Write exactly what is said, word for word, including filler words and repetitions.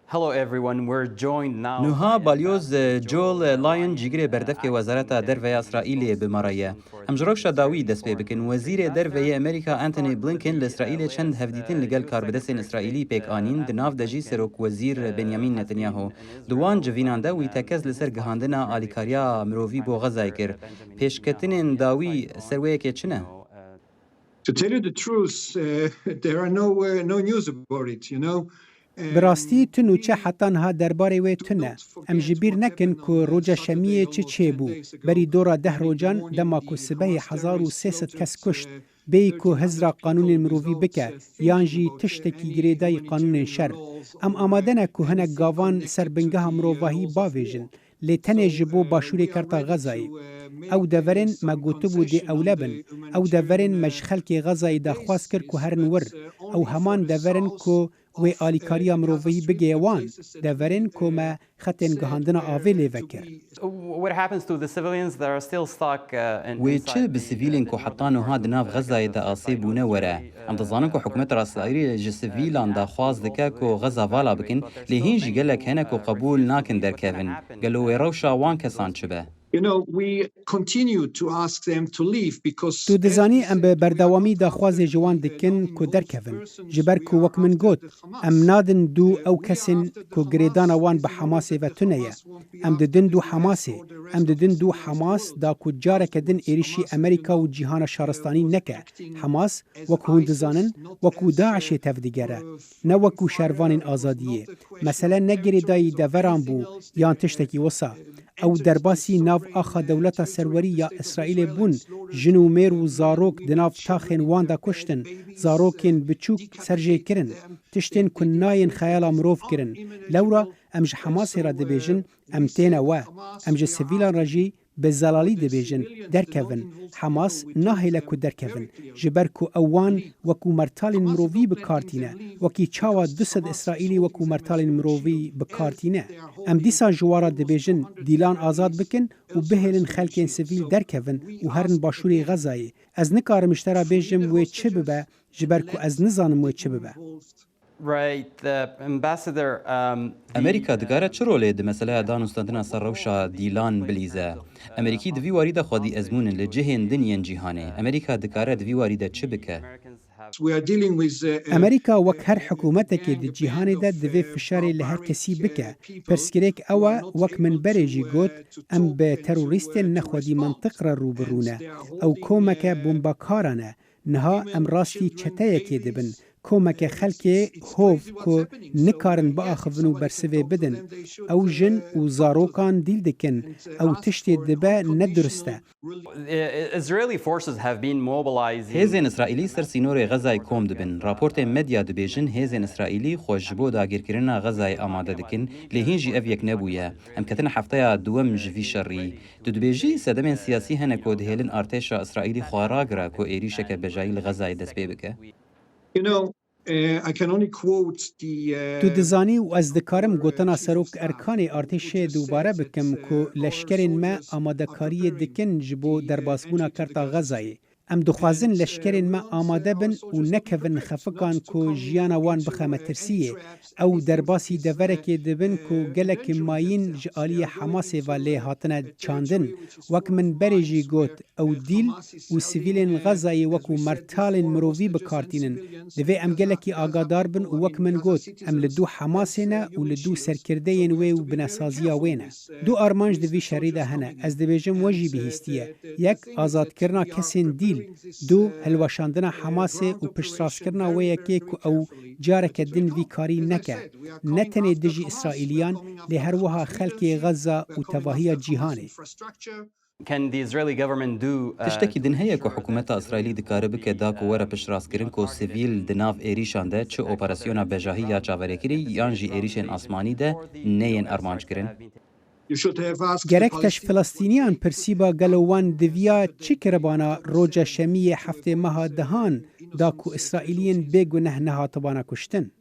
Hello everyone, we're joined now Nuha balyoz Joel Lyon cîgirê berdevkê Wezareta Derve ya Îsraîlê bi me re ye. Em ji rewşa dawî dest pê bikin. Wezîrê Derve yê Amerîka Antony Blinken li Îsraîlê çend hevdîtin li gel karbidestên Îsraîlî pêk anîn, di nav de jî Serok Wezîr Benjamin Netanyahu. Di wan civînan de wî tekez li ser gihandina alîkariya mirovî bo Xezayê kir. Pêşketinên dawî ser wê yekê çi ne? To tell you the truth, uh, there are no uh, no news about it. You know, Bi rastî tu nûçe heta niha derbarê wê tune. Em ji bîr nekin ku roja şemiyê çi çêbû. Berî dora deh rojan dema ku sibehê hezar û sê sed kes kuşt, bêyî ku hizra qanûnên mirovî bike yan jî tiştekî girêdayî qanûnên şer. Em amade ne ku hinek gavan ser bingeha mirovahî bavêjin. Lê tenê ji bo başûrê Kerta Xezayê. Ew deverên me gotibû dê ewle bin. Ew deverên me ji xelkê Xezayê daxwaz kir ku herin wir. Ew heman dever in ku wê alîkariya mirovî bigeye wan. Deverên ku me xetên gihandina avê lê vekir. What happens to the civilians that are still stuck uh, in, Wê çi bi sivîlên ku heta niha di nav Xezayê de asê bûne were? Em dizanin ku hikûmeta Îsraîlê ji sivîlan daxwaz dike ku Xeza vala bikin, lê hîn jî gelek hene ku qebûl nakin derkevin. Gelo wê rewşa wan kesan çi be? You know, we continue to ask them to leave because Tu dizanî em bi berdewamî daxwazê ji wan dikin ku derkevin. Ji ber ku wek min got, em nadin dû ew kesên ku girêdana wan bi Hamasê ve tune ye. Em didin dû Hamasê. Em didin dû Hamas da ku careke din êrişî Amerîka û cîhana şaristanî neke. Hamas, wek hûn dizanin, wekû DAIŞê tevdigere. Ne wekû şervanên azadiyê. Mesele ne girêdayî deveran bû yan tiştekî wisa. Ew derbasî nav axa dewleta serwerî ya Îsraîlê bûn, jin û mêr û zarok di nav taxên wan de kuştin, zarokên biçûk serjê kirin, tiştên ku nayên xeyala mirov kirin. Lewra em ji Hamasê re dibêjin, em têne we. Em ji sivîlan re jî bi zelalî dibêjin, derkevin. Hamas nahêle ku derkevin, ji ber ku ew wan wekû mertalên mirovî bi kar tîne, wekî çawa du sed Îsraîlî wekû mertalên mirovî bi kar tîne. Em dîsa ji wan re dibêjin, dîlan azad bikin û bihêlin xelkên sivîl derkevin û herin başûrê Xezayê. Ez nikarim ji te re bêjim wê çi bibe, ji ber ku ez nizanim wê çi bibe. Right, uh, Ambassador. Um, the- Amerîka dikare çi rolê di meseleya danûstandina ser rewşa dîlan bilîze? Amerîkî di vî warî de xwedî ezmûnin li cihên din yên cîhanê. Amerîka dikare di vî warî de çi bike? We are dealing with uh, uh, Amerîka wek her hikûmetekê di cîhanê de divê fişarê li her kesî bike. Pirsgirêk ew e, wek min berê jî got, em bi terorîstên nexwedî mintiq re rû bi rû ne. Ew komeke bombakara ne. Niha em rastî çeteyekê dibin. Komeke xelkê hov ku nikarin biaxivin û bersivê bidin. Ew jin û zarokan dîl dikin. Ew tiştê dibe ne durist e. Israeli forces have been mobilizing. Hêzên Îsraîlî ser sînorê Xezayê kom dibin. Raportên medya dibêjin hêzên Îsraîlî xwe ji bo dagirkirina Xezayê amade dikin, lê hîn jî ev yek nebûye. Em ketine hefteya duwem ji vî şerî. Tu dibêjî sedemên siyasî hene ku dihêlin artêşa Îsraîlî xwe ragire ku êrîşeke bejayî li Xezayê dest pê bike? You know, uh, I can only quote the. Uh, Tu dizanî û ez dikarim gotina Serok Erkanê Artêşê dubare bikim ku leşkerên me amadekariyê dikin ji bo derbasbûna Kerta Xezayê. Em dixwazin leşkerên me amade bin û nekevin xefikan ku jiyana wan bixe metirsiyê. Ew derbasî deverekê dibin ku gelek mayîn ji aliyê Hamasê ve lê hatine çandin. Wek min berê jî got, ew dîl û sivîlên Xezayê wekû mertalên mirovî bi kar tînin. Divê em gelekî agadar bin û wek min got, em li dû Hamasê ne û li dû serkirdeyên wê û binesaziya wê ne. Du armanc di vî şerî de hene. Ez dibêjim we jî bihîstiye. Yek, azadkirina kesên dîl. Du, hilweşandina Hamasê û piştrastkirina wê yekê ku ew careke din vî karî neke. Ne tenê dijî Îsraîliyan, lê her wiha xelkê Xezza û tevahiya cîhanê. Can the Israeli government do uh, Tiştekî din heye ku hikûmeta Îsraîlî dikare bike da ku were piştrastkirin ku sivîl di nav êrîşan de çi operasyona bejahî ya çaverêkirî yan jî êrîşên asmanî de neyên armanc kirin? You should have asked Gerek the te ji Palestinian Filistîniyan pirsîba gelo wan diviya çi kiribana roja şemiyê heftê meha dehan da ku Îsraîliyên bêguneh nehatibana kuştin?